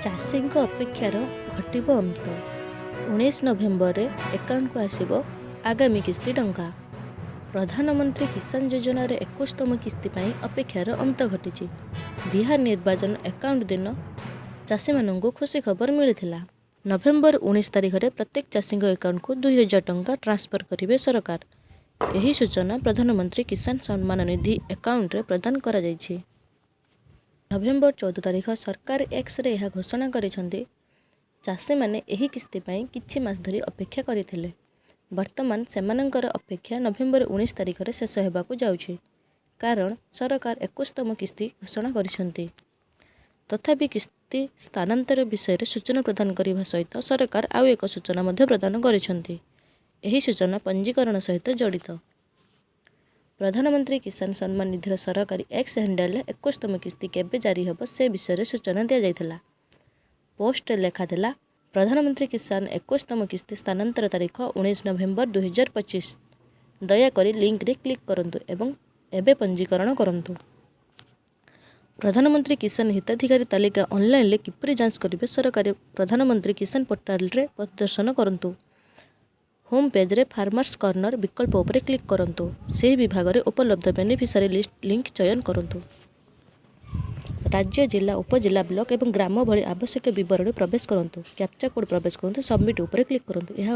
ଚାଷୀଙ୍କ ଅପେକ୍ଷାର ଘଟିବ ଅନ୍ତ। 19 ନଭେମ୍ବରରେ ଆକାଉଣ୍ଟକୁ ଆସିବ ଆଗାମୀ କିସ୍ତି ଟଙ୍କା। ପ୍ରଧାନମନ୍ତ୍ରୀ କିଷାନ ଯୋଜନାର 21ତମ କିସ୍ତି ପାଇଁ ଅପେକ୍ଷାର ଅନ୍ତ ଘଟିଛି। ବିହାର ନିର୍ବାଚନ ଆକାଉଣ୍ଟ ଦିନ ଚାଷୀମାନଙ୍କୁ ଖୁସି ଖବର ମିଳିଥିଲା। ନଭେମ୍ବର 19 ତାରିଖରେ ପ୍ରତ୍ୟେକ ଚାଷୀଙ୍କ ଆକାଉଣ୍ଟକୁ 2000 ଟଙ୍କା ଟ୍ରାନ୍ସଫର କରିବେ ସରକାର। ଏହି ସୂଚନା ପ୍ରଧାନମନ୍ତ୍ରୀ କିଷାନ ସମ୍ମାନ ନିଧି ଆକାଉଣ୍ଟରେ ପ୍ରଦାନ କରାଯାଇଛି। ନଭେମ୍ବର 14 ତାରିଖ ସରକାର ଏକ୍ସରେ ଏହା ଘୋଷଣା କରିଛନ୍ତି। ଚାଷୀମାନେ ଏହି କିସ୍ତି ପାଇଁ କିଛି ମାସ ଧରି ଅପେକ୍ଷା କରିଥିଲେ। ବର୍ତ୍ତମାନ ସେମାନଙ୍କର ଅପେକ୍ଷା ନଭେମ୍ବର 19 ତାରିଖରେ ଶେଷ ହେବାକୁ ଯାଉଛି। କାରଣ ସରକାର 21ତମ କିସ୍ତି ଘୋଷଣା କରିଛନ୍ତି। ତଥାପି କିସ୍ତି ସ୍ଥାନାନ୍ତର ବିଷୟରେ ସୂଚନା ପ୍ରଦାନ କରିବା ସହିତ ସରକାର ଆଉ ଏକ ସୂଚନା ମଧ୍ୟ ପ୍ରଦାନ କରିଛନ୍ତି। ଏହି ସୂଚନା ପଞ୍ଜୀକରଣ ସହିତ ଜଡ଼ିତ। ପ୍ରଧାନମନ୍ତ୍ରୀ କିଷାନ ସମ୍ମାନ ନିଧିର ସରକାରୀ ଏକ୍ସ ହ୍ୟାଣ୍ଡେଲରେ 21ତମ କିସ୍ତି କେବେ ଜାରି ହେବ ସେ ବିଷୟରେ ସୂଚନା ଦିଆଯାଇଥିଲା। ପୋଷ୍ଟରେ ଲେଖାଥିଲା, ପ୍ରଧାନମନ୍ତ୍ରୀ କିଷାନ 21ତମ କିସ୍ତି ସ୍ଥାନାନ୍ତର ତାରିଖ 19 ନଭେମ୍ବର 2025। ଦୟାକରି ଲିଙ୍କରେ କ୍ଲିକ୍ କରନ୍ତୁ ଏବଂ ଏବେ ପଞ୍ଜୀକରଣ କରନ୍ତୁ। ପ୍ରଧାନମନ୍ତ୍ରୀ କିଷାନ ହିତାଧିକାରୀ ତାଲିକା ଅନଲାଇନରେ କିପରି ଯାଞ୍ଚ କରିବେ? ସରକାରୀ ପ୍ରଧାନମନ୍ତ୍ରୀ କିଷାନ ପୋର୍ଟାଲରେ ପରିଦର୍ଶନ କରନ୍ତୁ। ହୋମ୍ ପେଜ୍ରେ ଫାର୍ମର୍ସ କର୍ଣ୍ଣର ବିକଳ୍ପ ଉପରେ କ୍ଲିକ୍ କରନ୍ତୁ। ସେହି ବିଭାଗରେ ଉପଲବ୍ଧ ବେନିଫିସିଆରୀ ଲିଷ୍ଟ ଲିଙ୍କ ଚୟନ କରନ୍ତୁ। ରାଜ୍ୟ, ଜିଲ୍ଲା, ଉପଜିଲ୍ଲା, ବ୍ଲକ ଏବଂ ଗ୍ରାମ ଭଳି ଆବଶ୍ୟକୀୟ ବିବରଣୀ ପ୍ରବେଶ କରନ୍ତୁ। କ୍ୟାପଚା କୋଡ୍ ପ୍ରବେଶ କରନ୍ତୁ। ସବମିଟ୍ ଉପରେ କ୍ଲିକ୍ କରନ୍ତୁ। ଏହା